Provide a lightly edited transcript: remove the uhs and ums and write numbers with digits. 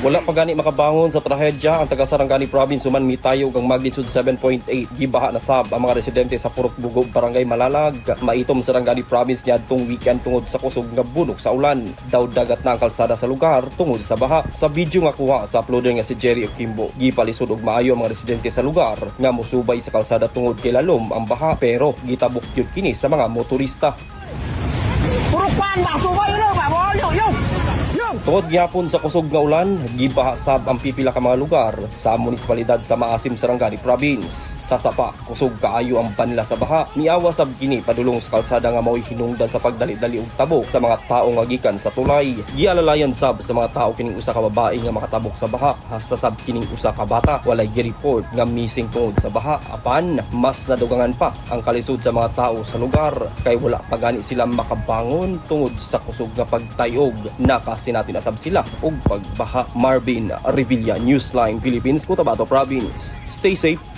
Wala pa gani makabangon sa trahedya ang taga Sarangani Province human mitayog ang magnitude 7.8. Gibaha na sab ang mga residente sa Purok Bugog, Barangay Malalag, Maitom, Sarangani Province niadtong weekend tungod sa kusog nga bunok sa ulan. Daw dagat na ang kalsada sa lugar tungod sa baha. Sa video nga kuha sa uploader nga si Jerry Okimbo, gipalisod og maayo ang mga residente sa lugar nga mosubay sa kalsada tungod kay lalom ang baha, pero gitabok gyud kini sa mga motorista. Puro kwan ba? Subay yun ba? Yo, yo! Yo! Tungod gyapon sa kusog nga ulan, gibaha sab ang pipila ka mga lugar sa munisipalidad sa Maasim, Sarangani Province. Sa Sapa, kusog kaayo ang banla sa baha. Miawa sab kini padulong sa kalsada nga mao'y hinungdan sa pagdali-dali og tabok sa mga tao nga gikan sa tulay. Gialalayan sab sa mga tao kining usa ka babae nga makatabok sa baha, hasta sab kining usa ka bata. Walay gi-report nga missing tungod sa baha, apan mas nadugangan pa ang kalisod sa mga tao sa lugar kay wala pa gani sila makabangon tungod sa kusog nga pagtayog. Nakasinati na sab sila og pagbaha. Marvin Revilla, Newsline Philippines, Cotabato Province. Stay safe.